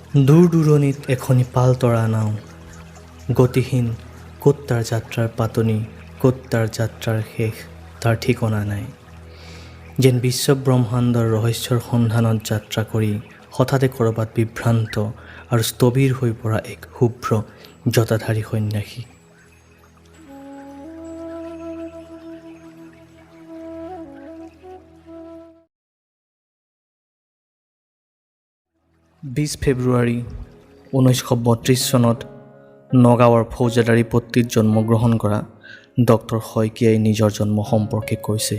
দূৰ দূৰণিত এখনি পালতৰা নাও, গতিহীন, ক'ত তাৰ যাত্ৰাৰ পাতনি, ক'ত তাৰ যাত্ৰাৰ শেষ, তাৰ ঠিকনা নাই। যেন বিশ্বব্ৰহ্মাণ্ডৰ ৰহস্যৰ সন্ধানত যাত্ৰা কৰি হঠাতে ক'ৰবাত বিভ্ৰান্ত আৰু স্থবিৰ হৈ পৰা এক শুভ্ৰ জটাধাৰী সন্যাসী। 20 ফেব্ৰুৱাৰী 1932 চনত নগাঁৱৰ ফৌজদাৰী পট্টিত জন্মগ্ৰহণ কৰা ডক্টৰ শইকীয়াই নিজৰ জন্ম সম্পৰ্কে কৈছে।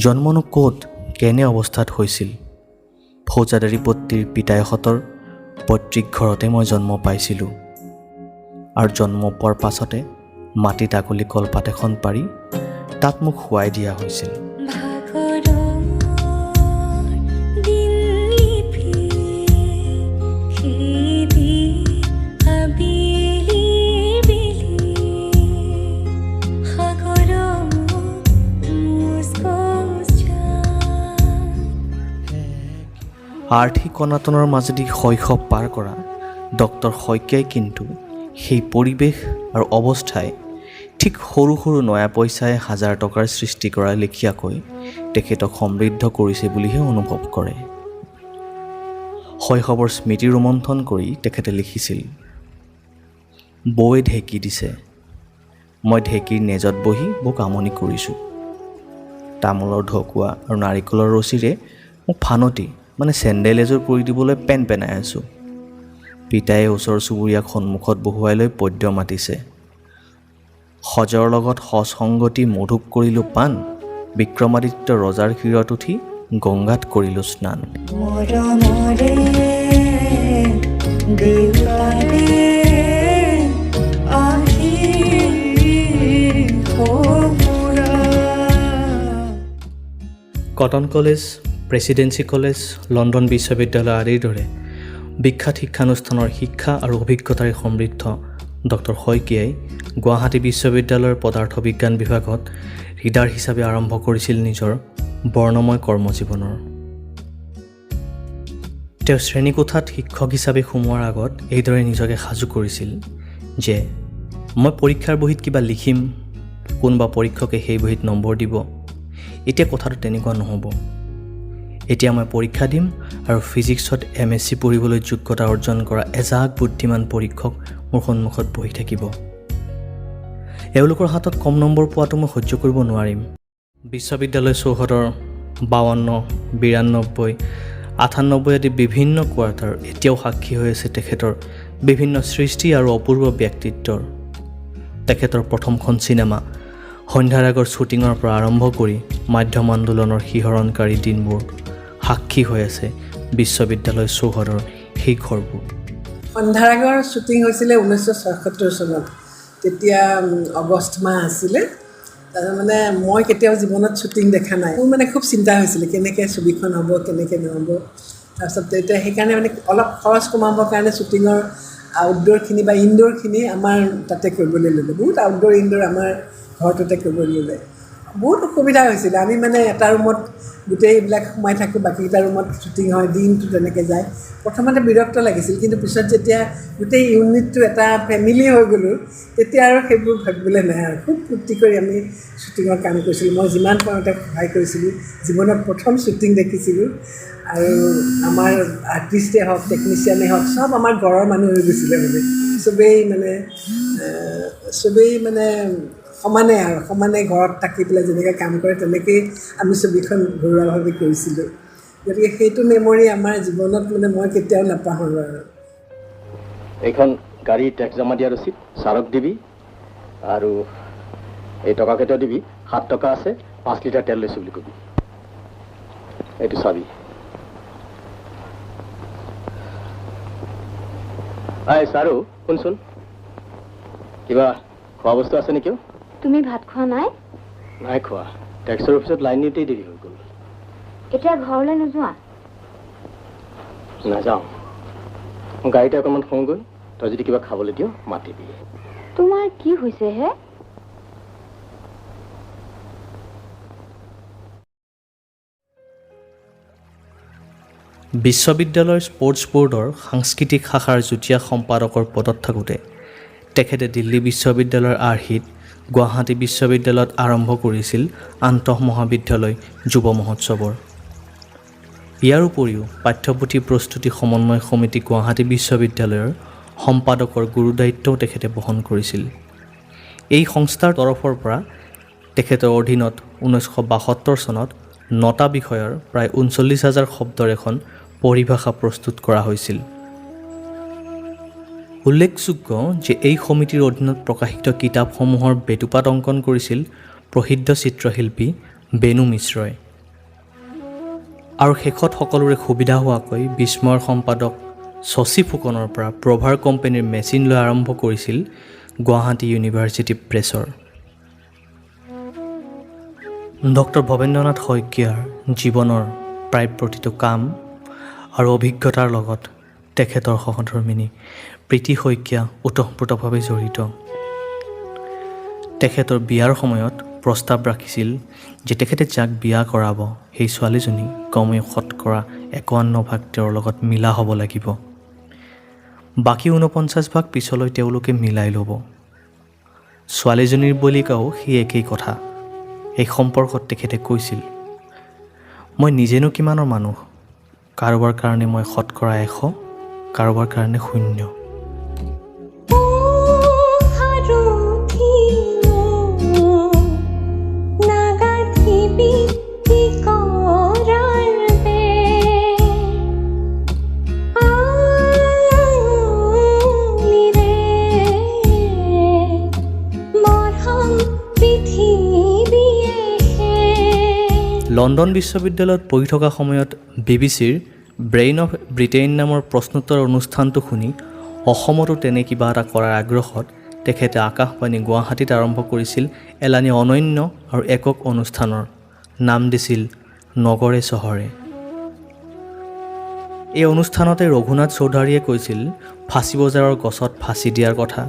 জন্মনো ক'ত, কেনে অৱস্থাত হৈছিল? ফৌজাদাৰী পট্টিৰ পিতাইহঁতৰ পৈতৃক ঘৰতে মই জন্ম পাইছিলোঁ আৰু জন্ম পোৱাৰ পাছতে মাটিত আগলি কলপাত এখন পাৰি তাত মোক শুৱাই দিয়া হৈছিল। ভাগৰৰ দিনলিপি খেদি আবেলিৰ বেলি সাগৰত মুজ গছ যায়। আৰ্থিক অনাটনৰ মাজেদি শৈশৱ পাৰ কৰা ডক্টৰ শইকীয়াই কিন্তু সেই পৰিৱেশ আৰু অৱস্থাই ঠিক সৰু সৰু নয়া পইচাই হাজাৰ টকাৰ সৃষ্টি কৰাৰ লেখীয়াকৈ তেখেতক সমৃদ্ধ কৰিছে বুলিহে অনুভৱ কৰে। শৈশৱৰ স্মৃতি ৰোমন্থন কৰি তেখেতে লিখিছিল, বৌৱে ঢেঁকী দিছে, মই ঢেঁকীৰ নেজত বহি বৌক আমনি কৰিছোঁ। তামোলৰ ঢকুৱা আৰু নাৰিকলৰ ৰছীৰে মোক ফানতি মানে চেণ্ডেল এযোৰ কৰি দিবলৈ পেন পেনাই আছোঁ। পিতায়ে ওচৰ চুবুৰীয়াক সন্মুখত বহুৱাই লৈ পদ্য মাতিছে, সজৰ লগত সজ সংগতি মধুক কৰিলোঁ পান, বিক্ৰমাদিত্য ৰজাৰ শিৰত উঠি গংগাত কৰিলোঁ স্নান। মৰমৰে দেউতাৰে আহি সৌৰা। Cotton college, Presidency college, London বিশ্ববিদ্যালয় আদিৰ দৰে বিখ্যাত শিক্ষানুষ্ঠানৰ শিক্ষা আৰু অভিজ্ঞতাৰে সমৃদ্ধ ডক্টৰ শইকীয়াই গুৱাহাটী বিশ্ববিদ্যালয়ৰ পদাৰ্থ বিজ্ঞান বিভাগত ৰিডাৰ হিচাপে আৰম্ভ কৰিছিল নিজৰ বৰ্ণময় কৰ্মজীৱনৰ। তেওঁ শ্ৰেণীকোঠাত শিক্ষক হিচাপে সোমোৱাৰ আগত এইদৰে নিজকে সাজু কৰিছিল যে মই পৰীক্ষাৰ বহীত কিবা লিখিম, কোনোবা পৰীক্ষকে সেই বহীত নম্বৰ দিব। এতিয়া কথাটো তেনেকুৱা নহ'ব। এতিয়া মই পৰীক্ষা দিম আৰু ফিজিক্সত এম.এছ.চি পঢ়িবলৈ যোগ্যতা অৰ্জন কৰা এজাক বুদ্ধিমান পৰীক্ষক মোৰ সন্মুখত বহি থাকিব। এওঁলোকৰ হাতত কম নম্বৰ পোৱাটো মই সহ্য কৰিব নোৱাৰিম। বিশ্ববিদ্যালয় চৌহদৰ 52, 92, 98 আদি বিভিন্ন কোৱাৰ্টাৰ এতিয়াও সাক্ষী হৈ আছে তেখেতৰ বিভিন্ন সৃষ্টি আৰু অপূৰ্ব ব্যক্তিত্বৰ। তেখেতৰ প্ৰথমখন চিনেমা সন্ধ্যাৰাগৰ শ্বুটিঙৰ পৰা আৰম্ভ কৰি মাধ্যম আন্দোলনৰ শিহৰণকাৰী দিনবোৰ সাক্ষী হৈ আছে বিশ্ববিদ্যালয় চৌহদৰ সেই ঘৰবোৰ। সন্ধ্যাৰাগৰ শ্বুটিং হৈছিলে 1976 চনত। তেতিয়া অগষ্ট মাহ আছিলে। তাৰমানে মই কেতিয়াও জীৱনত শ্বুটিং দেখা নাই। মোৰ মানে খুব চিন্তা হৈছিলে, কেনেকৈ ছবিখন হ'ব, কেনেকৈ নহ'ব। তাৰপিছত তেতিয়া সেইকাৰণে মানে অলপ খৰচ কমাবৰ কাৰণে শ্বুটিঙৰ আউটড'ৰখিনি বা ইনড'ৰখিনি আমাৰ তাতে কৰিবলৈ ল'লে। বহুত আউটড'ৰ, ইনড'ৰ আমাৰ ঘৰটোতে কৰিবলৈ ল'লে। বহুত অসুবিধা হৈছিলে। আমি মানে এটা ৰুমত গোটেইবিলাক সোমাই থাকোঁ, বাকীকেইটা ৰুমত শ্বুটিং হয়। দিনটো তেনেকৈ যায়। প্ৰথমতে বিৰক্ত লাগিছিল, কিন্তু পিছত যেতিয়া গোটেই ইউনিটটো এটা ফেমিলি হৈ গ'লোঁ, তেতিয়া আৰু সেইবোৰ ভাবিবলৈ নাই আৰু খুব ফূৰ্তি কৰি আমি শ্বুটিঙৰ কাম কৰিছিলোঁ। মই যিমান পাৰোঁ তেওঁক সহায় কৰিছিলোঁ। জীৱনত প্ৰথম শ্বুটিং দেখিছিলোঁ আৰু আমাৰ আৰ্টিষ্টেই হওক, টেকনিচিয়ানেই হওক, চব আমাৰ ঘৰৰ মানুহ হৈ গৈছিলে। মানে চবেই মানে সমানে আৰু সমানে ঘৰত থাকি পেলাই যেনেকৈ কাম কৰে, তেনেকেই আমি ছবিখন ঘৰুৱাভাৱে কৰিছিলোঁ। গতিকে সেইটো মেমৰি আমাৰ জীৱনত মানে মই কেতিয়াও নাপাহৰোঁ আৰু। এইখন গাড়ীৰ টেক্স জমা দিয়া ৰচিদ, ছাৰক দিবি আৰু এই টকাকেইটা দিবি। 7 টকা আছে, 5 লিটাৰ তেল লৈছোঁ বুলি কবি। এইটো চাবি। এই চাৰু, শুনচোন, কিবা খোৱা বস্তু আছে নেকি অ'? তুমি ভাত খোৱা নাই? নাই খোৱা। টেক্সৰ অফিচত লাইন দিওঁতেই দেৰি হৈ গ'ল। এতিয়া ঘৰলৈ নোযোৱা? নাযাওঁ। মই গাড়ীতে অকণমান শুওঁগৈ। তই যদি কিবা খাবলৈ দিয়, মাতিবি। তোমাৰ কি হৈছে হে? বিশ্ববিদ্যালয়ৰ স্প'ৰ্টছ ব'ৰ্ডৰ সাংস্কৃতিক শাখাৰ যুটীয়া সম্পাদকৰ পদত থাকোঁতে তেখেতে দিল্লী বিশ্ববিদ্যালয়ৰ আৰ্হিত গুৱাহাটী বিশ্ববিদ্যালয়ত আৰম্ভ কৰিছিল আন্তঃমহাবিদ্যালয় যুৱ মহোৎসৱৰ। ইয়াৰ উপৰিও পাঠ্যপুথি প্ৰস্তুতি সমন্বয় সমিতি গুৱাহাটী বিশ্ববিদ্যালয়ৰ সম্পাদকৰ গুৰুদায়িত্বও তেখেতে বহন কৰিছিল। এই সংস্থাৰ তৰফৰ পৰা তেখেতৰ অধীনত 1972 চনত 9টা বিষয়ৰ প্ৰায় 39,000 শব্দৰ এখন পৰিভাষা প্ৰস্তুত কৰা হৈছিল। উল্লেখযোগ্য যে এই সমিতিৰ অধীনত প্ৰকাশিত কিতাপসমূহৰ বেটুপাত অংকন কৰিছিল প্ৰসিদ্ধ চিত্ৰশিল্পী বেণু মিশ্ৰই। আৰু শেষত সকলোৰে সুবিধা হোৱাকৈ বিস্ময়ৰ সম্পাদক শশী ফুকনৰ পৰা প্ৰভাৰ কোম্পানীৰ মেচিন লৈ আৰম্ভ কৰিছিল গুৱাহাটী ইউনিভাৰ্চিটি প্ৰেছৰ। ডক্টৰ ভৱেন্দ্ৰনাথ শইকীয়াৰ জীৱনৰ প্ৰায় প্ৰতিটো কাম আৰু অভিজ্ঞতাৰ লগত তেখেতৰ সহধৰ্মিনী প্ৰীতি শইকীয়া ওতঃপ্ৰোতভাৱে জড়িত। তেখেতৰ বিয়াৰ সময়ত প্ৰস্তাৱ ৰাখিছিল যে তেখেতে যাক বিয়া কৰাব সেই ছোৱালীজনী কমেও 51% ভাগ তেওঁৰ লগত মিলা হ'ব লাগিব, বাকী 49 ভাগ পিছলৈ তেওঁলোকে মিলাই ল'ব। ছোৱালীজনীৰ বলিকাও সেই একেই কথা। এই সম্পৰ্কত তেখেতে কৈছিল, মই নিজেনো কিমানৰ মানুহ, কাৰোবাৰ কাৰণে মই 100%, কাৰোবাৰ কাৰণে 0। লণ্ডন বিশ্ববিদ্যালয়ত পঢ়ি থকা সময়ত বিবিচিৰ ব্ৰেইন অফ ব্ৰিটেইন নামৰ প্ৰশ্নোত্তৰ অনুষ্ঠানটো শুনি অসমতো তেনে কিবা এটা কৰাৰ আগ্ৰহত তেখেতে আকাশবাণী গুৱাহাটীত আৰম্ভ কৰিছিল এলানি অনন্য আৰু একক অনুষ্ঠানৰ নাম দিছিল নগৰে চহৰে। এই অনুষ্ঠানতে ৰঘুনাথ চৌধাৰীয়ে কৈছিল ফাঁচী বজাৰৰ গছত ফাঁচি দিয়াৰ কথা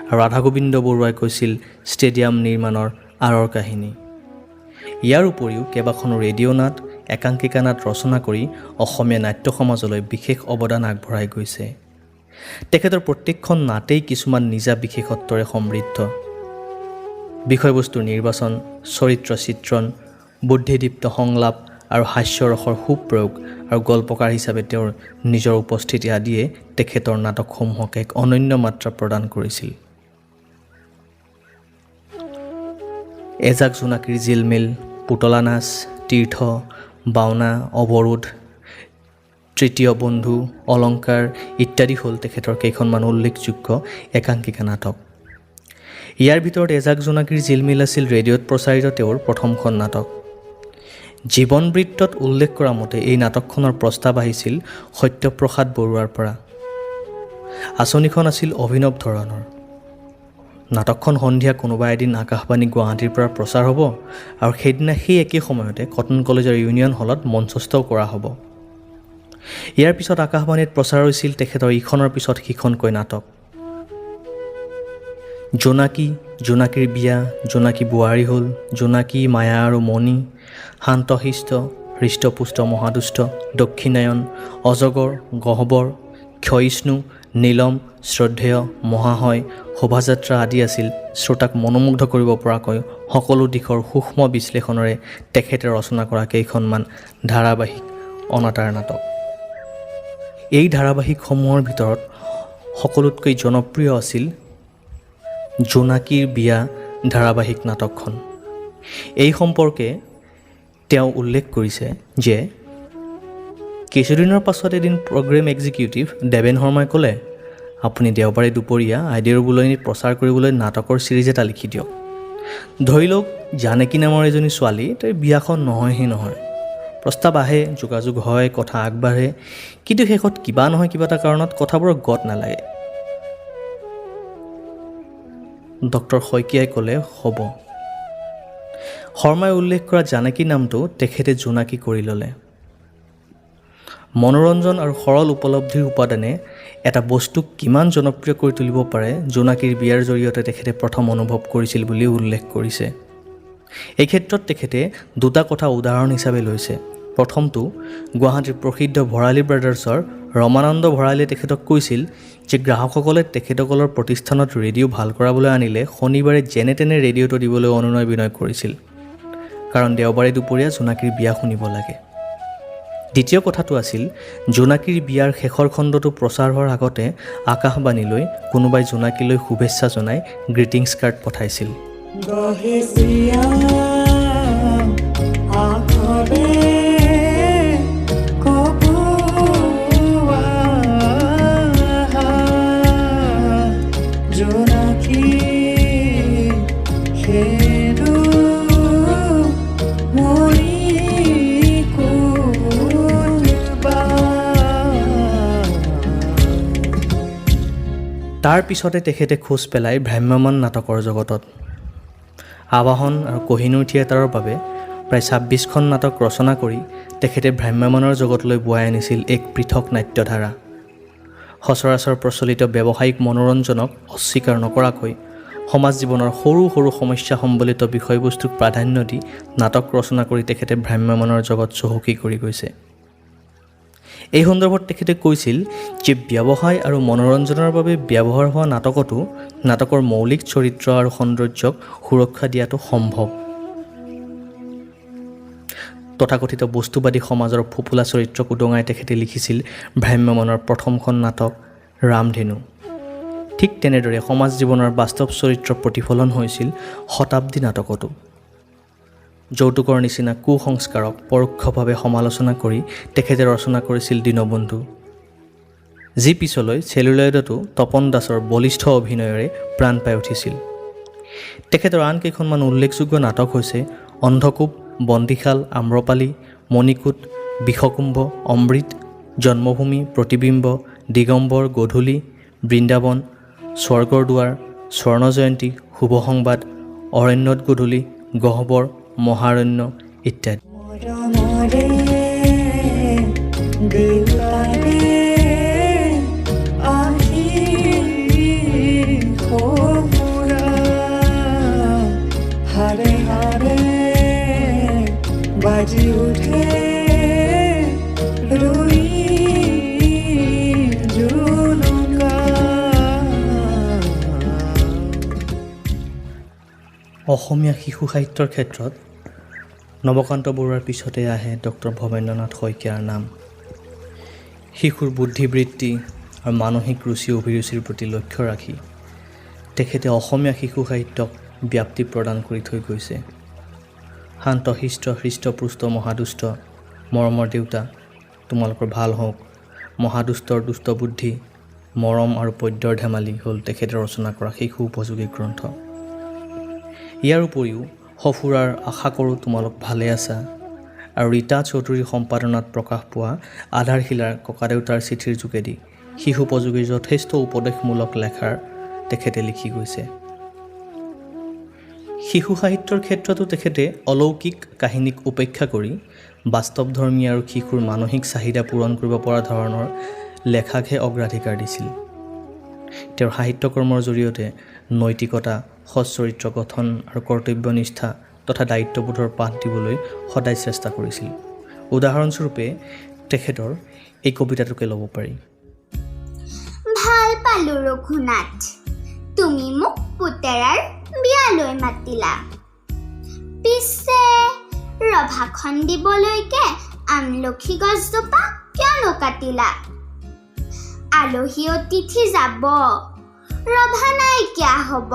আৰু ৰাধাগোবিন্দ বৰুৱাই কৈছিল ষ্টেডিয়াম নিৰ্মাণৰ আঁৰৰ কাহিনী। ইয়াৰ উপৰিও কেইবাখনো ৰেডিঅ' নাট, একাংকিকা নাট ৰচনা কৰি অসমীয়া নাট্য সমাজলৈ বিশেষ অৱদান আগবঢ়াই গৈছে। তেখেতৰ প্ৰত্যেকখন নাটেই কিছুমান নিজা বিশেষত্বৰে সমৃদ্ধ। বিষয়বস্তুৰ নিৰ্বাচন, চৰিত্ৰ চিত্ৰণ, বুদ্ধিদীপ্ত সংলাপ আৰু হাস্যৰসৰ সুপ্ৰয়োগ আৰু গল্পকাৰ হিচাপে তেওঁৰ নিজৰ উপস্থিতি আদিয়ে তেখেতৰ নাটকসমূহক এক অনন্য মাত্ৰা প্ৰদান কৰিছিল। এজাক জোনাকীৰ জিলমিল, পুতলা নাচ, তীৰ্থ, বাওনা, অৱৰোধ, তৃতীয় বন্ধু, অলংকাৰ ইত্যাদি হ'ল তেখেতৰ কেইখনমান উল্লেখযোগ্য একাংকিকা নাটক। ইয়াৰ ভিতৰত এজাক জোনাকীৰ জিলমিল আছিল ৰেডিঅ'ত প্ৰচাৰিত তেওঁৰ প্ৰথমখন নাটক। জীৱনবৃত্তত উল্লেখ কৰা মতে এই নাটকখনৰ প্ৰস্তাৱ আহিছিল সত্যপ্ৰসাদ বৰুৱাৰ পৰা। আঁচনিখন আছিল অভিনৱ ধৰণৰ। নাটকখন সন্ধিয়া কোনোবা এদিন আকাশবাণী গুৱাহাটীৰ পৰা প্ৰচাৰ হ'ব আৰু সেইদিনা সেই একে সময়তে কটন কলেজৰ ইউনিয়ন হলত মঞ্চস্থও কৰা হ'ব। ইয়াৰ পিছত আকাশবাণীত প্ৰচাৰ হৈছিল তেখেতৰ ইখনৰ পিছত সিখনকৈ নাটক। জোনাকী, জোনাকীৰ বিয়া, জোনাকী বোৱাৰী হ'ল, জোনাকী, মায়া আৰু মণি, শান্তশিষ্ট, হৃষ্টপুষ্ট মহাদুষ্ট, দক্ষিণায়ন, অজগৰ, গহ্বৰ, ক্ষয়িষ্ণু, নীলম, শ্ৰদ্ধেয়, মহাশয়, শোভাযাত্ৰা আদি আছিল শ্ৰোতাক মনোমুগ্ধ কৰিব পৰাকৈ সকলো দিশৰ সূক্ষ্ম বিশ্লেষণেৰে তেখেতে ৰচনা কৰা কেইখনমান ধাৰাবাহিক অনাতাঁৰ নাটক। এই ধাৰাবাহিকসমূহৰ ভিতৰত সকলোতকৈ জনপ্ৰিয় আছিল জোনাকীৰ বিয়া ধাৰাবাহিক নাটকখন। এই সম্পৰ্কে তেওঁ উল্লেখ কৰিছে যে কিছুদিনৰ পাছত এদিন প্ৰগ্ৰেম এক্সিকিউটিভ দেৱেন শৰ্মাই ক'লে, আপুনি দেওবাৰে দুপৰীয়া আইদেউৰ বুলনিত প্ৰচাৰ কৰিবলৈ নাটকৰ ছিৰিজ এটা লিখি দিয়ক। ধৰি লওক জানকী নামৰ এজনী ছোৱালী, তাইৰ বিয়াখন নহয়হে নহয়। প্ৰস্তাৱ আহে, যোগাযোগ হয়, কথা আগবাঢ়ে, কিন্তু শেষত কিবা নহয় কিবা এটা কাৰণত কথাবোৰৰ গত নালাগে। ডক্টৰ শইকীয়াই ক'লে হ'ব। শৰ্মাই উল্লেখ কৰা জানকী নামটো তেখেতে জোনাকী কৰি ল'লে। মনোৰঞ্জন আৰু সৰল উপলব্ধিৰ উপাদানে এটা বস্তুক কিমান জনপ্ৰিয় কৰি তুলিব পাৰে জোনাকীৰ বিয়াৰ জৰিয়তে তেখেতে প্ৰথম অনুভৱ কৰিছিল বুলি উল্লেখ কৰিছে। এই ক্ষেত্ৰত তেখেতে দুটা কথা উদাহৰণ হিচাপে লৈছে। প্ৰথমটো, গুৱাহাটীৰ প্ৰসিদ্ধ ভৰালী ব্ৰাদাৰ্ছৰ ৰমানন্দ ভৰালীয়ে তেখেতক কৈছিল যে গ্ৰাহকসকলে তেখেতসকলৰ প্ৰতিষ্ঠানত ৰেডিঅ' ভাল কৰাবলৈ আনিলে শনিবাৰে যেনে তেনে ৰেডিঅ'টো দিবলৈ অনুনয় বিনয় কৰিছিল, কাৰণ দেওবাৰে দুপৰীয়া জোনাকীৰ বিয়া শুনিব লাগে। দ্বিতীয় কথাটো আছিল জোনাকীৰ বিয়াৰ শেষৰ খণ্ডটো প্ৰচাৰ হোৱাৰ আগতে আকাশবাণীলৈ কোনোবাই জোনাকীলৈ শুভেচ্ছা জনাই গ্ৰীটিংছ কাৰ্ড পঠাইছিল। গহেচিয়া আখৰে কপোৱা জোনাকী খেদো মৰি ক'তবা। তাৰ পিছতে তেখেতে খোজ পেলাই ভ্ৰাম্যমাণ নাটকৰ জগতত। আৱাহন আৰু কহিনুৰ থিয়েটাৰৰ বাবে প্ৰায় 26খন নাটক ৰচনা কৰি তেখেতে ভ্ৰাম্যমাণৰ জগতলৈ বোৱাই আনিছিল এক পৃথক নাট্যধাৰা। সচৰাচৰ প্ৰচলিত ব্যৱসায়িক মনোৰঞ্জনক অস্বীকাৰ নকৰাকৈ সমাজ জীৱনৰ সৰু সৰু সমস্যা সম্বলিত বিষয়বস্তুক প্ৰাধান্য দি নাটক ৰচনা কৰি তেখেতে ভ্ৰাম্যমাণৰ জগত চহকী কৰি গৈছে। এই সন্দৰ্ভত তেখেতে কৈছিল যে ব্যৱসায় আৰু মনোৰঞ্জনৰ বাবে ব্যৱহাৰ হোৱা নাটকতো নাটকৰ মৌলিক চৰিত্ৰ আৰু সৌন্দৰ্যক সুৰক্ষা দিয়াটো সম্ভৱ। তথাকথিত বস্তুবাদী সমাজৰ ফোপোলা চৰিত্ৰক উদঙাই তেখেতে লিখিছিল ভ্ৰাম্যমাণৰ প্ৰথমখন নাটক ৰামধেনু। ঠিক তেনেদৰে সমাজ জীৱনৰ বাস্তৱ চৰিত্ৰ প্ৰতিফলন হৈছিল শতাব্দী নাটকতো। যৌতুকৰ নিচিনা কুসংস্কাৰক পৰোক্ষভাৱে সমালোচনা কৰি তেখেতে ৰচনা কৰিছিল দীনবন্ধু, যি পিছলৈ চেলুলয়ডতো তপন দাসৰ বলিষ্ঠ অভিনয়েৰে প্ৰাণ পাই উঠিছিল। তেখেতৰ আন কেইখনমান উল্লেখযোগ্য নাটক হৈছে অন্ধকূপ, বন্দীশাল, আম্ৰপালি, মণিকূট, বিষকুম্ভ, অমৃত, জন্মভূমি, প্ৰতিবিম্ব, দিগম্বৰ, গধূলি, বৃন্দাবন, স্বৰ্গৰ দুৱাৰ, স্বৰ্ণজয়ন্তী, শুভ সংবাদ, অৰণ্যত গধূলি, গহ্বৰ, মহাৰণ্য ইত্যাদি। মৰমৰে দেউতাৰে আহি সঁফুৰা হাৰে হাৰে বাজি উঠে ৰৈ জুনুকা। অসমীয়া শিশু সাহিত্যৰ ক্ষেত্ৰত নৱকান্ত বৰুৱাৰ পিছতে আহে ডক্টৰ ভৱেন্দ্ৰনাথ শইকীয়াৰ নাম। শিশুৰ বুদ্ধিবৃত্তি আৰু মানসিক ৰুচি অভিৰুচিৰ প্ৰতি লক্ষ্য ৰাখি তেখেতে অসমীয়া শিশু সাহিত্যক ব্যাপ্তি প্ৰদান কৰি থৈ গৈছে। শান্ত শিষ্ট হৃষ্টপুষ্ট মহাদুষ্ট, মৰমৰ দেউতা, তোমালোকৰ ভাল হওক, মহাদুষ্টৰ দুষ্ট বুদ্ধি, মৰম আৰু পদ্যৰ ধেমালি হ'ল তেখেতে ৰচনা কৰা শিশু উপযোগী গ্ৰন্থ। ইয়াৰ উপৰিও সঁফুৰাৰ আশা কৰোঁ তোমালোক ভালে আছা আৰু ৰীতা চৌধুৰীৰ সম্পাদনাত প্ৰকাশ পোৱা আধাৰশিলাৰ ককাদেউতাৰ চিঠিৰ যোগেদি শিশু উপযোগী যথেষ্ট উপদেশমূলক লেখাৰ তেখেতে লিখি গৈছে। শিশু সাহিত্যৰ ক্ষেত্ৰতো তেখেতে অলৌকিক কাহিনীক উপেক্ষা কৰি বাস্তৱধৰ্মী আৰু শিশুৰ মানসিক চাহিদা পূৰণ কৰিব পৰা ধৰণৰ লেখাকহে অগ্ৰাধিকাৰ দিছিল। তেওঁৰ সাহিত্যকৰ্মৰ জৰিয়তে নৈতিকতা, সৎ চৰিত্ৰ গঠন আৰু কৰ্তব্যনিষ্ঠা তথা দায়িত্ববোধৰ পাঠ দিবলৈ সদায় চেষ্টা কৰিছিল। উদাহৰণস্বৰূপে তেখেতৰ এই কবিতাটোকে ল'ব পাৰি। ভাল পালো ৰঘুনাথ, তুমি মোক পুতেৰাৰ বিয়ালৈ মাতিলা। পিছে ৰভাখন দিবলৈকে আমলখি গছজোপা কিয়নো কাটিলা? আলহী অতিথি যাব, ৰভা নাইকিয়া হ'ব,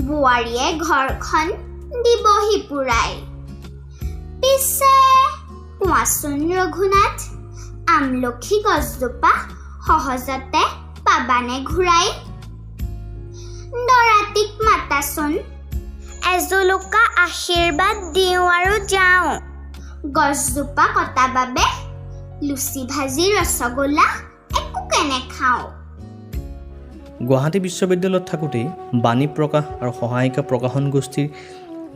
বোৱাৰীয়ে ঘৰখন দিবহি পুৰাই। পিছে কোৱাচোন ৰঘুনাথ, আমলখি গছজোপা সহজতে পাবানে ঘূৰাই? দৰাটিক মাতাচোন, এজোলোকা আশীৰ্বাদ দিওঁ আৰু যাওঁ। গছজোপা কটা বাবে লুচি ভাজি ৰসগোল্লা একোকে নেখাওঁ। গুৱাহাটী বিশ্ববিদ্যালয়ত থাকোঁতেই বাণী প্ৰকাশ আৰু সহায়িকা প্ৰকাশন গোষ্ঠীৰ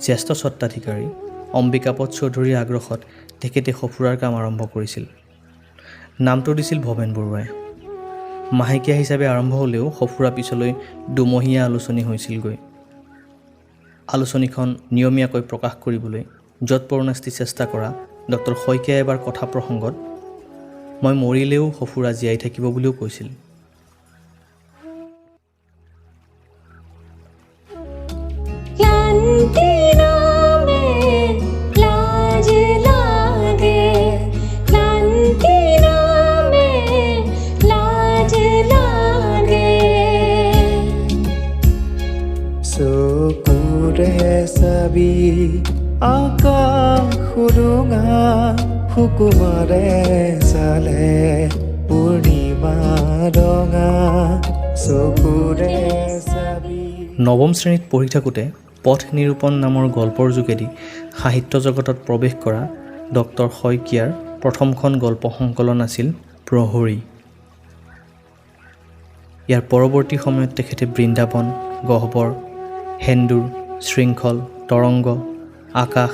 জ্যেষ্ঠ স্বত্বাধিকাৰী অম্বিকাপদ চৌধুৰীৰ আগ্ৰহত তেখেতে সঁফুৰাৰ কাম আৰম্ভ কৰিছিল। নামটো দিছিল ভৱেন বৰুৱাই। মাহেকীয়া হিচাপে আৰম্ভ হ'লেও সঁফুৰা পিছলৈ দুমহীয়া আলোচনী হৈছিলগৈ। আলোচনীখন নিয়মীয়াকৈ প্ৰকাশ কৰিবলৈ যৎপৰোনাস্তি চেষ্টা কৰা ডক্টৰ শইকীয়াই এবাৰ কথা প্ৰসংগত মই মৰিলেও সঁফুৰা জীয়াই থাকিব বুলিও কৈছিল। ক্লান্তি নামে লাজ লাগে, ক্লান্তি নামে লাজ লাগে। চকুৰে চাবি আকাশ সুৰুঙা, সুকুমাৰে চালে পূৰ্ণিমা ৰঙা, চকুৰে চাবি। নৱম শ্ৰেণীত পঢ়ি থাকোঁতে পথ নিৰূপণ নামৰ গল্পৰ যোগেদি সাহিত্য জগতত প্ৰৱেশ কৰা ডক্টৰ শইকীয়াৰ প্ৰথমখন গল্প সংকলন আছিল প্ৰহৰী। ইয়াৰ পৰৱৰ্তী সময়ত তেখেতে বৃন্দাবন, গহ্বৰ, সেন্দুৰ, শৃংখল, তৰংগ, আকাশ,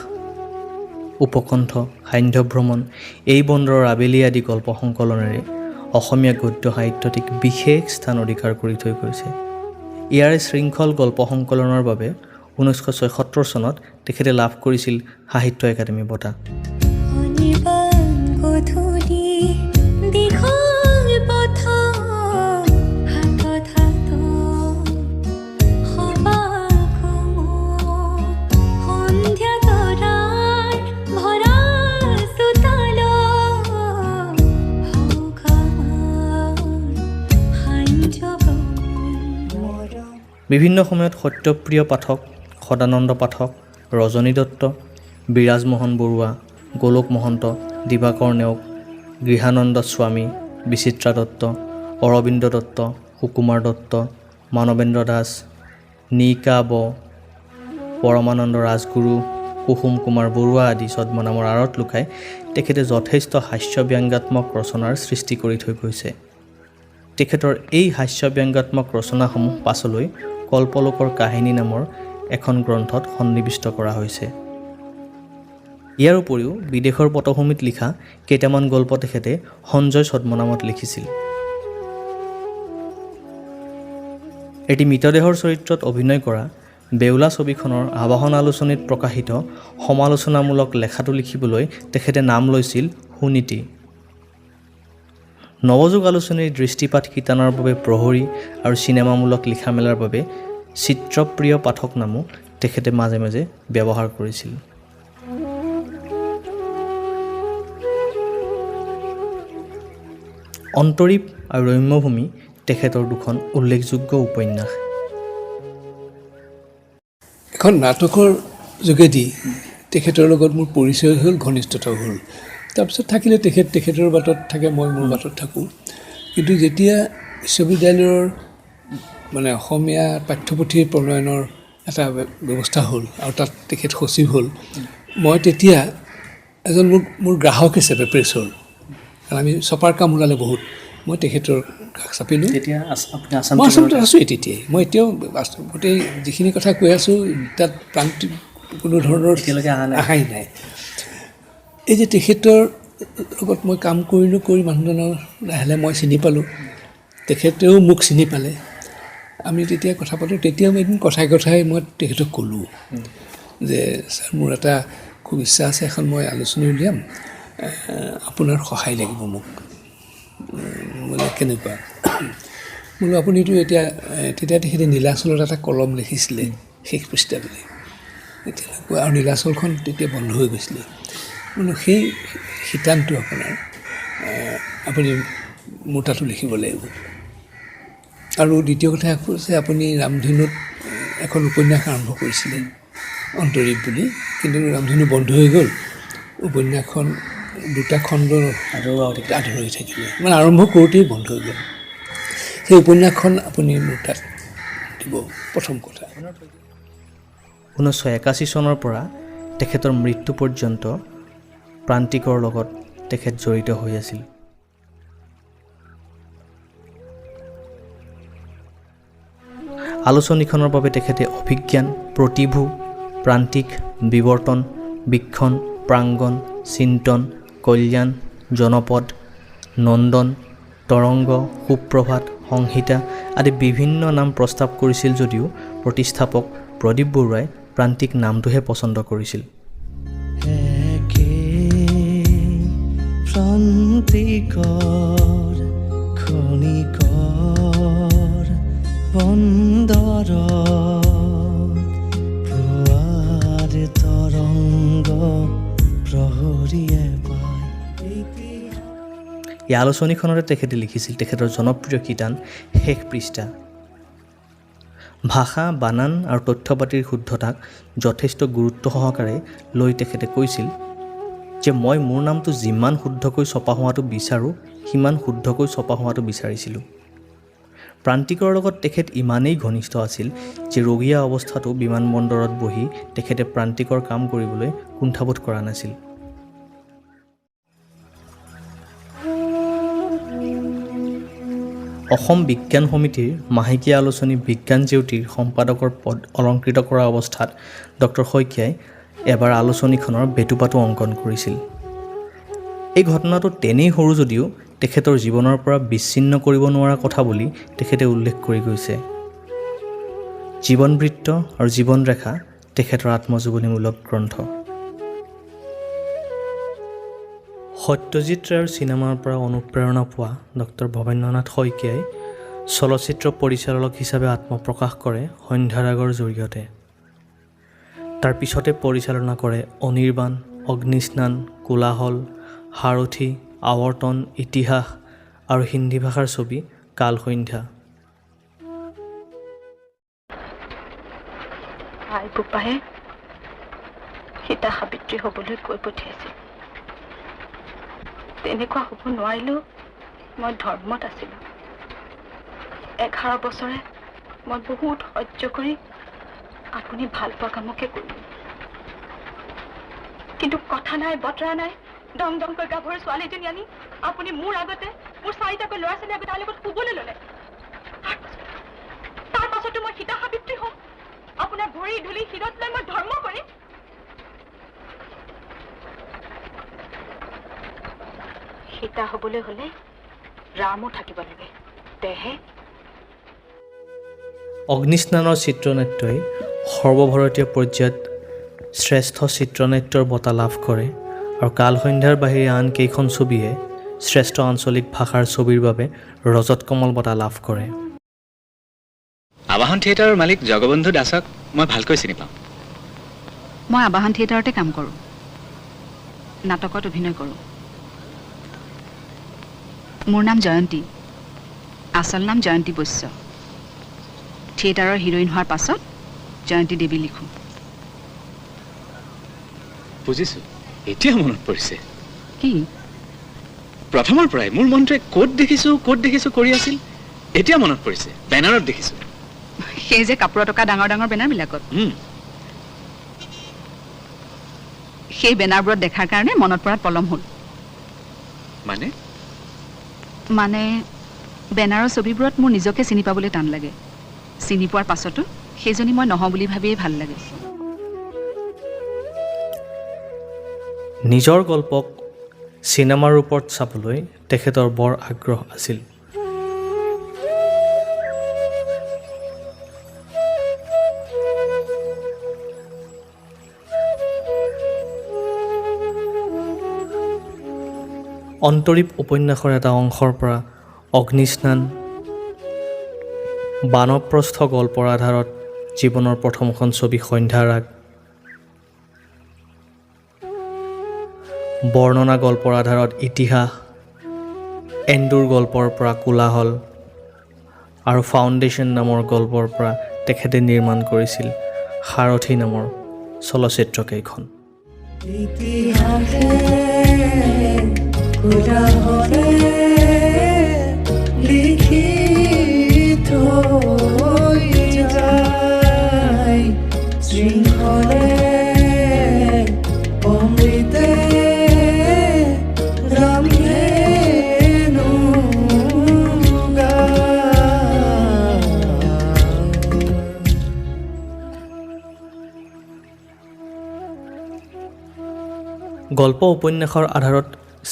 উপকণ্ঠ, সান্ধ্যভ্ৰমণ, এই বন্দৰৰ আবেলি আদি গল্প সংকলনেৰে অসমীয়া গদ্য সাহিত্যটিক বিশেষ স্থান অধিকাৰ কৰি থৈ গৈছে। ইয়াৰে শৃংখল গল্প সংকলনৰ বাবে 1976 চনত তেখেতে লাভ কৰিছিল সাহিত্য একাডেমী বঁটা। অনিৰ্বাণ গধূলি দীঘল পথ, হাতত হাত সবাক মোৰ, সন্ধ্যা তৰাৰ ভৰা চোতালত হওক আমাৰ সান্ধ্য ভ্ৰমণ। বিভিন্ন সময়ত সত্যপ্ৰিয় পাঠক, সদানন্দ পাঠক, ৰজনী দত্ত, বিৰাজমোহন বৰুৱা, গোলোক মহন্ত, দিবাকৰ নেওগ, গৃহানন্দ স্বামী, বিচিত্ৰা দত্ত, অৰবিন্দ দত্ত, সুকুমাৰ দত্ত, মানৱেন্দ্ৰ দাস, নিকা ব, পৰমানন্দ ৰাজগুৰু, কুসুম কুমাৰ বৰুৱা আদি ছদ্মনামৰ আঁৰত লুকাই তেখেতে যথেষ্ট হাস্য-ব্যংগাত্মক ৰচনাৰ সৃষ্টি কৰি থৈ গৈছে। তেখেতৰ এই হাস্য-ব্যংগাত্মক ৰচনাসমূহ পাছলৈ কল্পলোকৰ কাহিনী নামৰ এখন গ্ৰন্থত সন্নিৱিষ্ট কৰা হৈছে। ইয়াৰ উপৰিও বিদেশৰ পটভূমিত লিখা কেইটামান গল্প তেখেতে সঞ্জয় ছদ্মনামত লিখিছিল। এটি মৃতদেহৰ চৰিত্ৰত অভিনয় কৰা বেউলা ছবিখনৰ আৱাহন আলোচনীত প্ৰকাশিত সমালোচনামূলক লেখাটো লিখিবলৈ তেখেতে নাম লৈছিল সুনীতি। নৱযুগ আলোচনীৰ দৃষ্টিপাত শিতানৰ বাবে প্ৰহৰী আৰু চিনেমামূলক লিখা মেলাৰ বাবে চিত্ৰপ্ৰিয় পাঠক নামো তেখেতে মাজে মাজে ব্যৱহাৰ কৰিছিল। অন্তৰীপ আৰু ৰম্যভূমি তেখেতৰ দুখন উল্লেখযোগ্য উপন্যাস। এখন নাটকৰ যোগেদি তেখেতৰ লগত মোৰ পৰিচয় হ'ল, ঘনিষ্ঠতাও হ'ল। তাৰপিছত থাকিলে তেখেত তেখেতৰ বাটত থাকে, মই মোৰ বাটত থাকোঁ। কিন্তু যেতিয়া বিশ্ববিদ্যালয়ৰ মানে অসমীয়া পাঠ্যপুথিৰ প্ৰণয়নৰ এটা ব্যৱস্থা হ'ল আৰু তাত তেখেত সচিব হ'ল, মই তেতিয়া এজন মোৰ গ্ৰাহক হিচাপে প্ৰেছৰ, কাৰণ আমি ছপাৰ কাম ওলালে বহুত, মই তেখেতৰ কাষ চাপিলোঁ। তেতিয়া আপুনি আছাম মই আছামত আছোঁৱেই তেতিয়াই, মই এতিয়াও আছোঁ। গোটেই যিখিনি কথা কৈ আছোঁ তাত প্ৰান্তিক কোনো ধৰণৰ এতিয়ালৈকে অহা নাই। অহাই নাই। এই যে তেখেতৰ লগত মই কাম কৰিলোঁ, কৰি মানুহজনৰ লাহে লাহে মই চিনি পালোঁ, তেখেতেও মোক চিনি পালে। আমি তেতিয়া কথা পাতোঁ, তেতিয়া মই এদিন কথাই কথাই মই তেখেতক ক'লোঁ যে ছাৰ মোৰ এটা খুব ইচ্ছা আছে, এখন মই আলোচনী উলিয়াম, আপোনাৰ সহায় লাগিব মোক। বোলে কেনেকুৱা? বোলো আপুনিতো এতিয়া, তেতিয়া তেখেতে নীলাচলত এটা কলম লিখিছিলে শেষ পৃষ্ঠা বুলি, তেনেকুৱা, আৰু নীলাচলখন তেতিয়া বন্ধ হৈ গৈছিলে। বোলো সেই শিতানটো আপোনাৰ, আপুনি মোৰ তাতো লিখিব লাগিব। আৰু দ্বিতীয় কথা হৈছে আপুনি ৰামধেনুত এখন উপন্যাস আৰম্ভ কৰিছিলে অন্তৰীপ বুলি, কিন্তু ৰামধেনু বন্ধ হৈ গ'ল, উপন্যাসখন দুটা খণ্ড আধৰুৱা হৈ থাকিলে। আধৰুৱা হৈ থাকিলে, মানে আৰম্ভ কৰোঁতেই বন্ধ হৈ গ'ল। সেই উপন্যাসখন আপুনি মোৰ তাত দিব, প্ৰথম কথা। 1981 চনৰ পৰা তেখেতৰ মৃত্যু পৰ্যন্ত প্ৰান্তিকৰ লগত তেখেত জড়িত হৈ আছিল। আলোচনীখনৰ বাবে তেখেতে অভিজ্ঞান, প্ৰতিভূ, প্ৰান্তিক, বিৱৰ্তন, বীক্ষণ, প্ৰাংগণ, চিন্তন, কল্যাণ, জনপদ, নন্দন, তৰংগ, সুপ্ৰভাত, সংহিতা আদি বিভিন্ন নাম প্ৰস্তাৱ কৰিছিল যদিও প্ৰতিষ্ঠাপক প্ৰদীপ বৰুৱাই প্ৰান্তিক নামটোহে পচন্দ কৰিছিল। একে প্ৰান্তিকৰ খনিকৰ বন্দৰত পুৱাৰ তৰংগ প্ৰহৰীয়ে পায়। এই আলোচনীখনতে তেখেতে লিখিছিল তেখেতৰ জনপ্ৰিয় শিতান শেষ পৃষ্ঠা। ভাষা, বানান আৰু তথ্যপাতিৰ শুদ্ধতাক যথেষ্ট গুৰুত্ব সহকাৰে লৈ তেখেতে কৈছিল যে মই মোৰ নামটো যিমান শুদ্ধকৈ ছপা হোৱাটো বিচাৰোঁ সিমান শুদ্ধকৈ ছপা হোৱাটো বিচাৰিছিলোঁ। প্ৰান্তিকৰ লগত তেখেত ইমানেই ঘনিষ্ঠ আছিল যে ৰোগীয়া অৱস্থাতো বিমানবন্দৰত বহি তেখেতে প্ৰান্তিকৰ কাম কৰিবলৈ কুণ্ঠাবোধ কৰা নাছিল। অসম বিজ্ঞান সমিতিৰ মাহেকীয়া আলোচনী বিজ্ঞান জেউতিৰ সম্পাদকৰ পদ অলংকৃত কৰা অৱস্থাত ডক্টৰ শইকীয়াই এবাৰ আলোচনীখনৰ বেটুপাতো অংকন কৰিছিল। এই ঘটনাটো তেনেই সৰু যদিও তেখেতৰ জীৱনৰ পৰা বিচ্ছিন্ন কৰিব নোৱাৰা কথা বুলি তেখেতে উল্লেখ কৰি গৈছে। জীৱনবৃত্ত আৰু জীৱনৰেখা তেখেতৰ আত্মজীৱনীমূলক গ্ৰন্থ। সত্যজিৎ ৰায়ৰ চিনেমাৰ পৰা অনুপ্ৰেৰণা পোৱা ডক্টৰ ভৱেন্দ্ৰনাথ শইকীয়াই চলচ্চিত্ৰ পৰিচালক হিচাপে আত্মপ্ৰকাশ কৰে সন্ধ্যাৰাগৰ জৰিয়তে। তাৰ পিছতে পৰিচালনা কৰে অনিৰ্বাণ, অগ্নিস্নান, কোলাহল, সাৰথি, আৱৰ্তন, ইতিহাস আৰু হিন্দী ভাষাৰ ছবি কালসন্ধ্যা। আই বোপায়ে সীতা সাবিত্ৰী হ'বলৈ কৈ পঠিয়াইছিল। তেনেকুৱা হ'ব নোৱাৰিলেও মই ধৰ্মত আছিলোঁ। 11 বছৰে মই বহুত সহ্য কৰি আপুনি ভাল পোৱা কামকে কৰিলোঁ। কিন্তু কথা নাই বতৰা নাই, দং দংকৈ গাভৰু ছোৱালী এজনী আনি আপুনি মোৰ আগতে মোৰ 4টাকৈ ল'ৰা ছোৱালী আগতে তাৰ লগত শুবলৈ ল'লে। তাৰ পাছতো মই সীতা সাবিত্ৰী হ'ম, আপোনাৰ ভৰি ধূলি শিৰত লৈ মই ধৰ্ম কৰিম। সীতা হ'বলৈ হ'লে ৰামো থাকিব লাগে, তেহে। অগ্নিস্নানৰ চিত্ৰনাট্যই সৰ্বভাৰতীয় পৰ্যায়ত শ্ৰেষ্ঠ চিত্ৰনাট্যৰ বঁটা লাভ কৰে আৰু কালসন্ধ্যাৰ বাহিৰে আন কেইখন ছবিয়ে শ্ৰেষ্ঠ আঞ্চলিক ভাষাৰ ছবিৰ বাবে ৰজত কমল বঁটা লাভ কৰে। আৱাহন থিয়েটাৰৰ মালিক জগবন্ধু দাসক মই ভালকৈ চিনি পাওঁ। মই আৱাহন থিয়েটাৰতে কাম কৰোঁ, নাটকত অভিনয় কৰোঁ। মোৰ নাম জয়ন্তী, আচল নাম জয়ন্তী বৈশ্য। থিয়েটাৰৰ হিৰইন হোৱাৰ পাছত জয়ন্তী দেৱী লিখোঁ। বুজিছোঁ, এতিয়া মনত পৰিছে। কি? প্ৰথমৰ পৰাই মোৰ মনটোৱে ক'ত দেখিছোঁ ক'ত দেখিছোঁ কৰি আছিল, এতিয়া মনত পৰিছে, বেনাৰত দেখিছোঁ। সেই যে কাপোৰত অঁকা ডাঙৰ ডাঙৰ বেনাৰবিলাকত, সেই বেনাৰবোৰত দেখাৰ কাৰণে মনত পৰাত পলম হ'ল। মানে? মানে বেনাৰৰ ছবিবোৰত মোৰ নিজকে চিনি পাবলৈ টান লাগে। চিনি পোৱাৰ পাছতো সেইজনী মই নহওঁ বুলি ভাবিয়েই ভাল লাগে। নিজৰ গল্পক চিনেমাৰ ৰূপত চাবলৈ তেখেতৰ বৰ আগ্ৰহ আছিল। অন্তৰীপ উপন্যাসৰ এটা অংশৰ পৰা অগ্নিস্নান, বানপ্ৰস্থ গল্পৰ আধাৰত জীৱনৰ প্ৰথমখন ছবি সন্ধ্যাৰাগ, বৰ্ণনা গল্পৰ আধাৰত ইতিহাস, এন্দুৰ গল্পৰ পৰা কোলাহল আৰু ফাউণ্ডেশ্যন নামৰ গল্পৰ পৰা তেখেতে নিৰ্মাণ কৰিছিল সাৰথি নামৰ চলচ্চিত্ৰকেইখন। ইতিহাসে কোলাহলে লিখি থৈ যায়, শৃঙ্খলে অমৃতে ৰামধেনু গায়। গল্প উপন্যাসৰ আধাৰত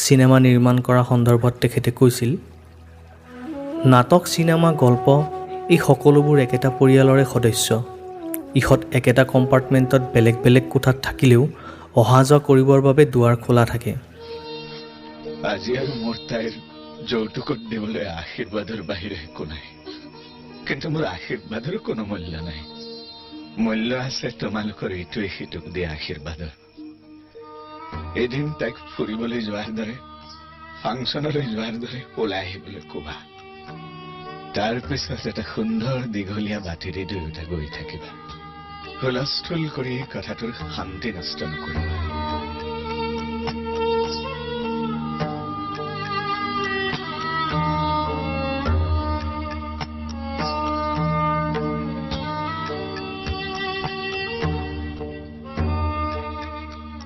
চিনেমা নিৰ্মাণ কৰা সন্দৰ্ভত তেখেতে কৈছিল, নাটক, চিনেমা, গল্প এই সকলোবোৰ একেটা পৰিয়ালৰে সদস্য। ইহঁত একেটা কম্পাৰ্টমেণ্টত বেলেগ বেলেগ কোঠাত থাকিলেও অহা যোৱা কৰিবৰ বাবে দুৱাৰ খোলা থাকে। আজি আৰু মোৰ তাইৰ যৌতুকত দিবলৈ আশীৰ্বাদৰ বাহিৰে একো নাই। কিন্তু মোৰ আশীৰ্বাদৰো কোনো মূল্য নাই। মূল্য আছে তোমালোকৰ ইটোৱে সিটোক দিয়া আশীৰ্বাদৰ। এদিন তাইক ফুৰিবলৈ যোৱাৰ দৰে, ফাংচনলৈ যোৱাৰ দৰে ওলাই আহিবলৈ ক'বা। তাৰপিছত এটা সুন্দৰ দীঘলীয়া বাটেৰে দুয়োটা গৈ থাকিবা। হুলস্থুল কৰি কথাটোৰ শান্তি নষ্ট নকৰিবা।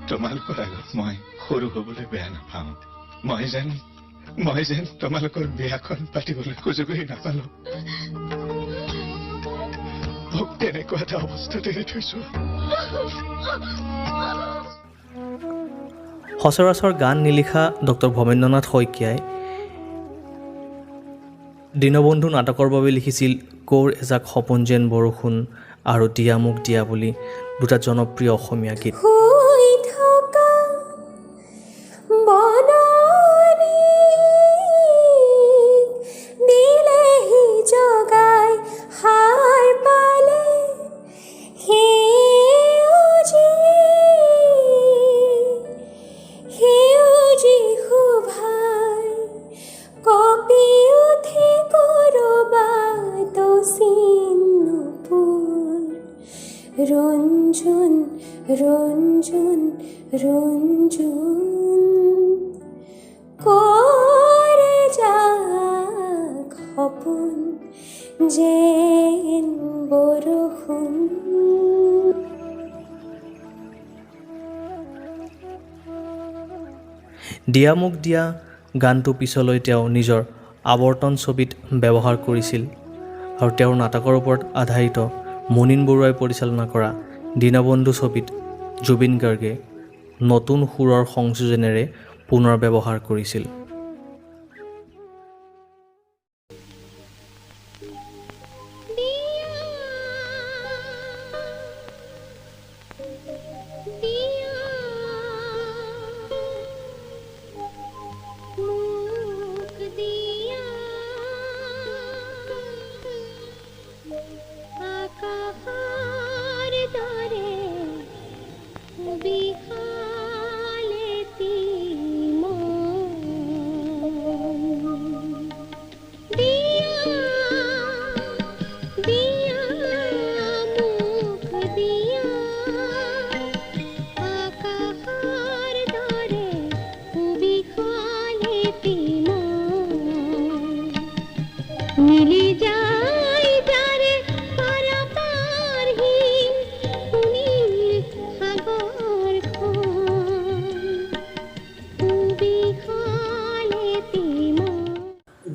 তোমালোকৰ আগত মই সৰু হবলৈ বেয়া নাপাওঁ। মই যেন তোমালোকৰ বিয়াখন পাতিবলৈ সুযোগেই নাপালো। মোক তেনেকুৱা এটা অৱস্থাত এৰি থৈছো। সচৰাচৰ গান নিলিখা ডক্টৰ ভৱেন্দ্ৰনাথ শইকীয়াই দীনবন্ধু নাটকৰ বাবে লিখিছিল কৌৰ এজাক সপোন যেন বৰষুণ আৰু দিয়া মোক দিয়া বুলি দুটা জনপ্ৰিয় অসমীয়া গীত। ৰঞ্জন ৰঞ্জন ৰঞ্জন কৰে যাক সপোন যেন বৰষুণ। দিয়া মোক দিয়া গানটো পিছলৈ তেওঁ নিজৰ আৱৰ্তন ছবিত ব্যৱহাৰ কৰিছিল আৰু তেওঁৰ নাটকৰ ওপৰত আধাৰিত মুনীন বৰুৱাই পৰিচালনা কৰা দীনবন্ধু ছবিত জুবিন গাৰ্গে নতুন সুৰৰ সংযোজনেৰে পুনৰ ব্যৱহাৰ কৰিছিল।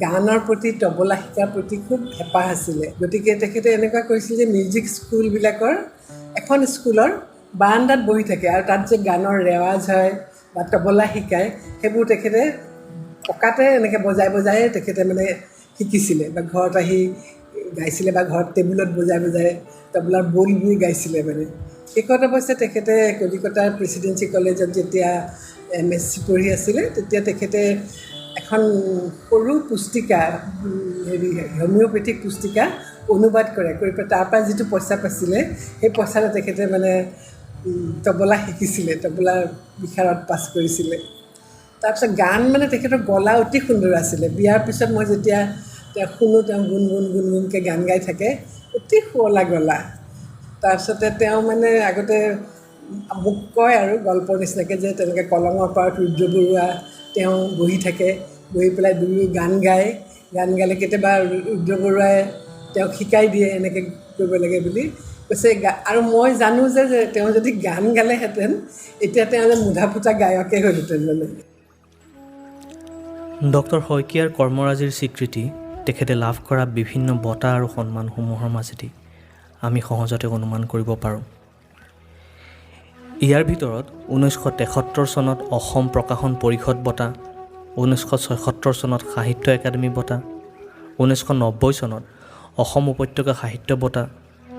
গানৰ প্ৰতি, তবলা শিকাৰ প্ৰতি খুব হেঁপাহ আছিলে। গতিকে তেখেতে এনেকুৱা কৰিছিল যে মিউজিক স্কুলবিলাকৰ এখন স্কুলৰ বাৰাণ্ডাত বহি থাকে আৰু তাত যে গানৰ ৰেৱাজ হয় বা তবলা শিকায় সেইবোৰ তেখেতে পকাতে এনেকৈ বজাই বজাই তেখেতে মানে শিকিছিলে বা ঘৰত আহি গাইছিলে বা ঘৰত টেবুলত বজাই বজাই তবলাৰ বোলবোৰ গাইছিলে। মানে শেষত অৱশ্যে তেখেতে কলিকতাৰ প্ৰেচিডেঞ্চি কলেজত যেতিয়া MSc পঢ়ি আছিলে তেতিয়া তেখেতে এখন সৰু পুস্তিকা, হেৰি হোমিঅ'পেথিক পুস্তিকা অনুবাদ কৰে, কৰি পেলাই তাৰপৰা যিটো পইচা পাইছিলে সেই পইচাৰে তেখেতে মানে তবলা শিকিছিলে, তবলা বিশাৰদ পাছ কৰিছিলে। তাৰপিছত গান মানে তেখেতৰ গলা অতি সুন্দৰ আছিলে। বিয়াৰ পিছত মই যেতিয়া তেওঁ শুনো, তেওঁ গুণ গুণ গুণ গুণকৈ গান গাই থাকে, অতি শুৱলা গলা। তাৰপিছতে তেওঁ মানে আগতে মোক কয় আৰু গল্পৰ নিচিনাকৈ যে তেনেকৈ কলঙৰ পাৰত ৰুদ্ৰ বৰুৱা তেওঁ বহি থাকে, বহি পেলাই দুয়ো গান গায়। গান গালে কেতিয়াবা ৰুদ্ৰ বৰুৱাই তেওঁক শিকাই দিয়ে এনেকৈ কৰিব লাগে বুলি কৈছে। আৰু মই জানো যে তেওঁ যদি গান গালেহেঁতেন এতিয়া তেওঁ যে মুধা ফুটা গায়কে হ'লহেঁতেন। মানে ডক্টৰ শইকীয়াৰ কৰ্মৰাজিৰ স্বীকৃতি তেখেতে লাভ কৰা বিভিন্ন বঁটা আৰু সন্মানসমূহৰ মাজেদি আমি সহজতে অনুমান কৰিব পাৰোঁ। ইয়াৰ ভিতৰত 1973 চনত অসম প্ৰকাশন পৰিষদ বঁটা, 1976 চনত সাহিত্য একাডেমী বঁটা, 1990 চনত অসম উপত্যকা সাহিত্য বঁটা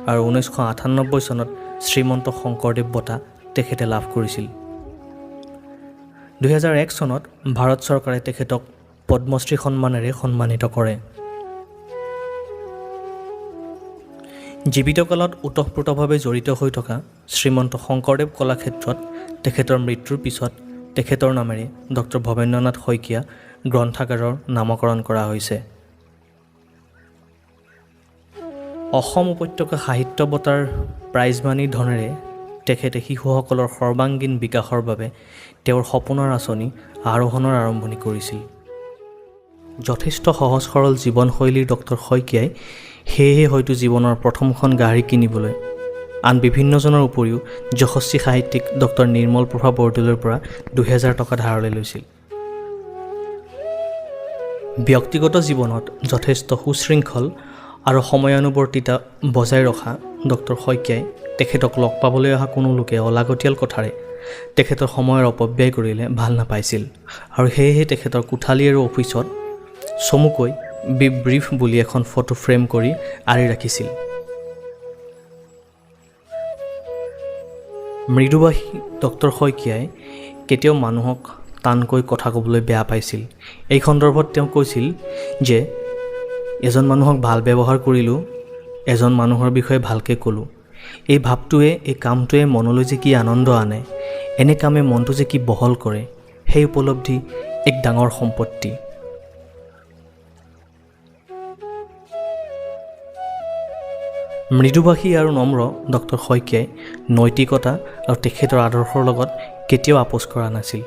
আৰু 1998 চনত শ্ৰীমন্ত শংকৰদেৱ বঁটা তেখেতে লাভ কৰিছিল। 2001 চনত ভাৰত চৰকাৰে তেখেতক পদ্মশ্ৰী সন্মানেৰে সন্মানিত কৰে। জীৱিতকালত ওতঃপ্ৰোতভাৱে জড়িত হৈ থকা শ্ৰীমন্ত শংকৰদেৱ কলাক্ষেত্ৰত তেখেতৰ মৃত্যুৰ পিছত তেখেতৰ নামেৰে ডক্টৰ ভৱেন্দ্ৰনাথ শইকীয়া গ্ৰন্থাগাৰৰ নামকৰণ কৰা হৈছে। অসম উপত্যকা সাহিত্য বঁটাৰ প্ৰাইজ মানিৰ ধনেৰে তেখেতে শিশুসকলৰ সৰ্বাংগীন বিকাশৰ বাবে তেওঁৰ সপোনৰ আঁচনি আৰোহণৰ আৰম্ভণি কৰিছিল। যথেষ্ট সহজ সৰল জীৱনশৈলীৰ ডক্টৰ শইকীয়াই সেয়েহে হয়তো জীৱনৰ প্ৰথমখন গাড়ী কিনিবলৈ আন বিভিন্নজনৰ উপৰিও যশস্বী সাহিত্যিক ডক্টৰ নিৰ্মল প্ৰভা বৰদলৈৰ পৰা 2000 টকা ধাৰলৈ লৈছিল। ব্যক্তিগত জীৱনত যথেষ্ট সুশৃংখল আৰু সময়ানুৱৰ্তিতা বজাই ৰখা ডক্টৰ শইকীয়াই তেখেতক লগ পাবলৈ অহা কোনো লোকে অলাগতিয়াল কথাৰে তেখেতৰ সময়ৰ অপব্যয় কৰিলে ভাল নাপাইছিল আৰু সেয়েহে তেখেতৰ কোঠালি আৰু অফিচত চমুকৈ বি ব্ৰিফ বুলি এখন ফটো ফ্ৰেম কৰি আঁৰি ৰাখিছিল। মৃদুভাষী ডক্টৰ শইকীয়াই কেতিয়াও মানুহক টানকৈ কথা ক'বলৈ বেয়া পাইছিল। এই সন্দৰ্ভত তেওঁ কৈছিল যে এজন মানুহক ভাল ব্যৱহাৰ কৰিলোঁ, এজন মানুহৰ বিষয়ে ভালকৈ ক'লোঁ, এই ভাৱটোৱে, এই কামটোৱে মনলৈ যে কি আনন্দ আনে, এনে কামে মনটো যে কি বহল কৰে, সেই উপলব্ধি এক ডাঙৰ সম্পত্তি। মৃদুভাষী আৰু নম্ৰ ডক্টৰ শইকীয়াই নৈতিকতা আৰু তেখেতৰ আদৰ্শৰ লগত কেতিয়াও আপোচ কৰা নাছিল।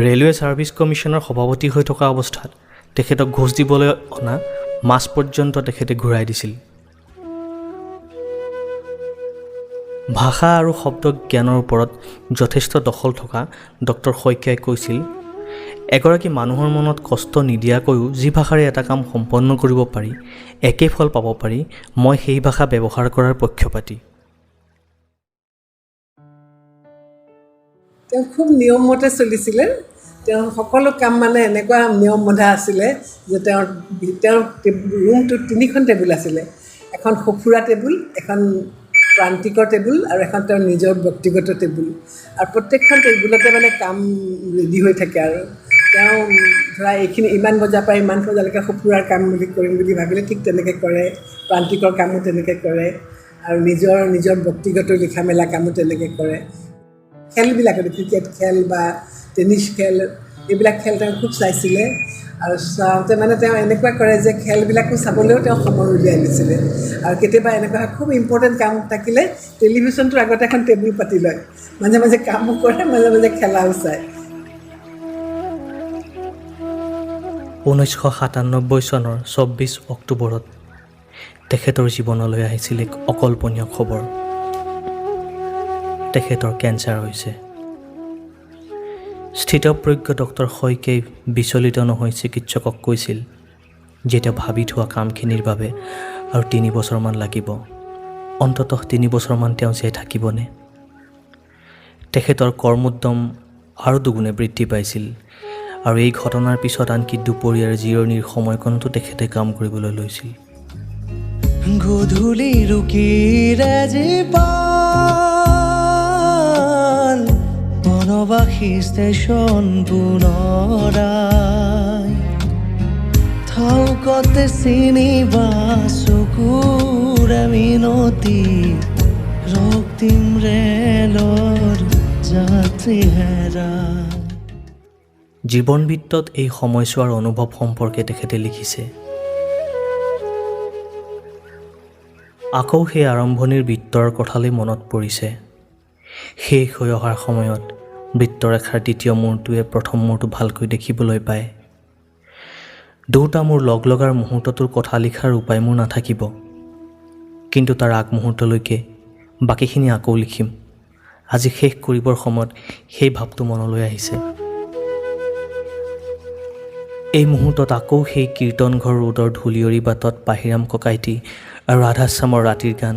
ৰেলৱে ছাৰ্ভিচ কমিশ্যনৰ সভাপতি হৈ থকা অৱস্থাত তেখেতক ঘোচ দিবলৈ অনা মাছ পৰ্যন্ত তেখেতে ঘূৰাই দিছিল। ভাষা আৰু শব্দ জ্ঞানৰ ওপৰত যথেষ্ট দখল থকা ডক্টৰ শইকীয়াই কৈছিল, এগৰাকী মানুহৰ মনত কষ্ট নিদিয়াকৈও যি ভাষাৰে এটা কাম সম্পন্ন কৰিব পাৰি, একে ফল পাব পাৰি, মই সেই ভাষা ব্যৱহাৰ কৰাৰ পক্ষপাতী। তেওঁ খুব নিয়মমতে চলিছিলে। তেওঁ সকলো কাম মানে এনেকুৱা নিয়ম বন্ধা আছিলে যে তেওঁৰ ৰুমটোত 3খন টেবুল আছিলে, এখন সঁফুৰা টেবুল, এখন প্ৰান্তিকৰ টেবুল আৰু এখন তেওঁৰ নিজৰ ব্যক্তিগত টেবুল। আৰু প্ৰত্যেকখন টেবুলতে মানে কাম ৰেডি হৈ থাকে। আৰু তেওঁ ধৰা এইখিনি ইমান বজাৰ পৰা ইমান বজালৈকে সঁফুৰাৰ কাম বুলি কৰিম বুলি ভাবিলে ঠিক তেনেকৈ কৰে, প্ৰান্তিকৰ কামো তেনেকৈ কৰে আৰু নিজৰ নিজৰ ব্যক্তিগত লিখা মেলা কামো তেনেকৈ কৰে। খেলবিলাকতো ক্ৰিকেট খেল বা টেনিছ খেল, এইবিলাক খেল তেওঁ খুব চাইছিলে। আৰু চাওঁতে মানে তেওঁ এনেকুৱা কৰে যে খেলবিলাকো চাবলৈও তেওঁ সময় উলিয়াই লৈছিলে। আৰু কেতিয়াবা এনেকুৱা খুব ইম্পৰ্টেণ্ট কাম থাকিলে টেলিভিশ্যনটোৰ আগতে এখন টেবুল পাতি লয়, মাজে মাজে কামো কৰে, মাজে মাজে খেলাও চায়। 1997 চনৰ 24 অক্টোবৰত তেখেতৰ জীৱনলৈ আহিছিল এক অকল্পনীয় খবৰ। তেখেতৰ কেঞ্চাৰ হৈছে। স্থিতপ্ৰজ্ঞ ডক্টৰ শইকীয়াই বিচলিত নহৈ চিকিৎসকক কৈছিল যে তেওঁ ভাবি থোৱা কামখিনিৰ বাবে আৰু 3 বছৰমান লাগিব, অন্ততঃ 3 বছৰমান তেওঁ জীয়াই থাকিবনে? তেখেতৰ কৰ্মোদ্যম আৰু দুগুণে বৃদ্ধি পাইছিল আৰু এই ঘটনাৰ পিছত আনকি দুপৰীয়াৰ জিৰণিৰ সময়কণতো তেখেতে কাম কৰিবলৈ লৈছিল। গধূলি ৰুকিৰে জীপাল বনবাসী ষ্টেচন পুনৰাই থাউকতে চিনিবা চকুৰে মিনতি ৰক্তিম ৰেলৰ যাত্ৰী হেৰা। জীৱনবৃত্তত এই সময়ছোৱাৰ অনুভৱ সম্পৰ্কে তেখেতে লিখিছে, আকৌ সেই আৰম্ভণিৰ বৃত্তৰ কথালৈ মনত পৰিছে। শেষ হৈ অহাৰ সময়ত বৃত্তৰেখাৰ দ্বিতীয় মূৰটোৱে প্ৰথম মূৰটো ভালকৈ দেখিবলৈ পায়। দুটা মোৰ লগ লগাৰ মুহূৰ্তটোৰ কথা লিখাৰ উপায় মোৰ নাথাকিব, কিন্তু তাৰ আগমুহূৰ্তলৈকে বাকীখিনি আকৌ লিখিম। আজি শেষ কৰিবৰ সময়ত সেই ভাৱটো মনলৈ আহিছে। এই মুহূৰ্তত আকৌ সেই কীৰ্তনঘৰ ৰোডৰ ধূলিয়ৰি বাটত পাহিৰাম ককাইটি আৰু ৰাধাশ্যামৰ ৰাতিৰ গান,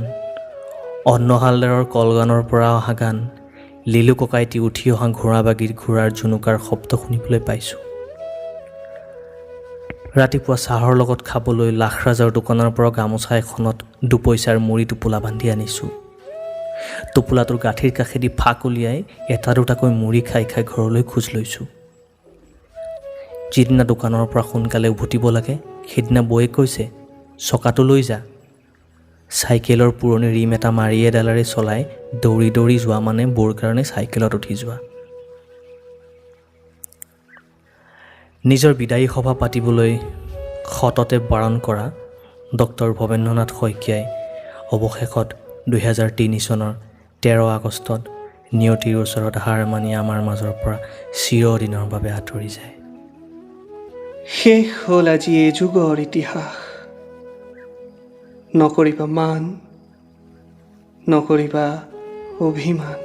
অন্ন হালদাৰৰ কলগানৰ পৰা অহা গান, লিলু ককাইটি উঠি অহা ঘোঁৰাবাগীৰ ঘোঁৰাৰ জুনুকাৰ শব্দ শুনিবলৈ পাইছোঁ। ৰাতিপুৱা চাহৰ লগত খাবলৈ লাখৰাজৰ দোকানৰ পৰা গামোচা এখনত 2 পইচাৰ মুড়ি টোপোলা বান্ধি আনিছোঁ। টোপোলাটোৰ গাঁঠিৰ কাষেদি ফাঁক উলিয়াই এটা দুটাকৈ মুড়ি খাই খাই ঘৰলৈ খোজ লৈছোঁ। যিদিনা দোকানৰ পৰা সোনকালে উভতিব লাগে সেইদিনা বৌয়ে কৈছে, চকাটো লৈ যা। চাইকেলৰ পুৰণি ৰিম এটা মাৰি এডালেৰে চলাই দৌৰি দৌৰি যোৱা মানে বৌৰ কাৰণে চাইকেলত উঠি যোৱা। নিজৰ বিদায়ী সভা পাতিবলৈ সততে বাৰণ কৰা ডক্টৰ ভৱেন্দ্ৰনাথ শইকীয়াই অৱশেষত 2003 চনৰ 13 আগষ্টত নিয়তিৰ ওচৰত হাৰ মানি আমাৰ মাজৰ পৰা চিৰদিনৰ বাবে আঁতৰি যায়। শেষ হ'ল আজি এই যুগৰ ইতিহাস। নকৰিবা মান, নকৰিবা অভিমান।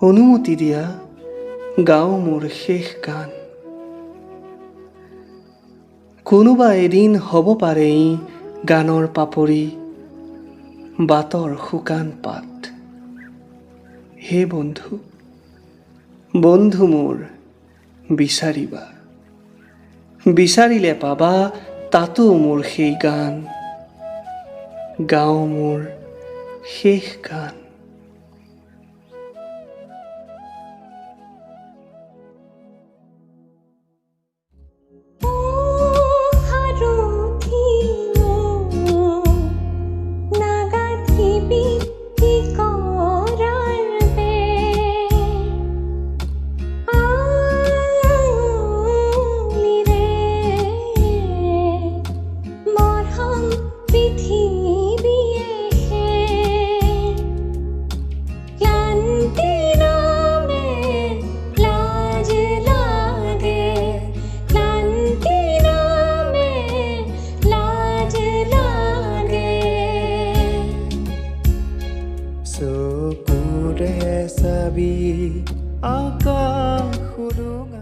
অনুমতি দিয়া গাওঁ মোৰ শেষ গান। কোনোবা এদিন হ'ব পাৰে ই গানৰ পাপৰি, বাটৰ শুকান পাত। হে বন্ধু, বন্ধু মোৰ, বিচাৰিবা, বিচাৰিলে পাবা তাতো মোৰ সেই গান। গাওঁ মোৰ শেষ গান। চকুৰে চাবি আকাশ।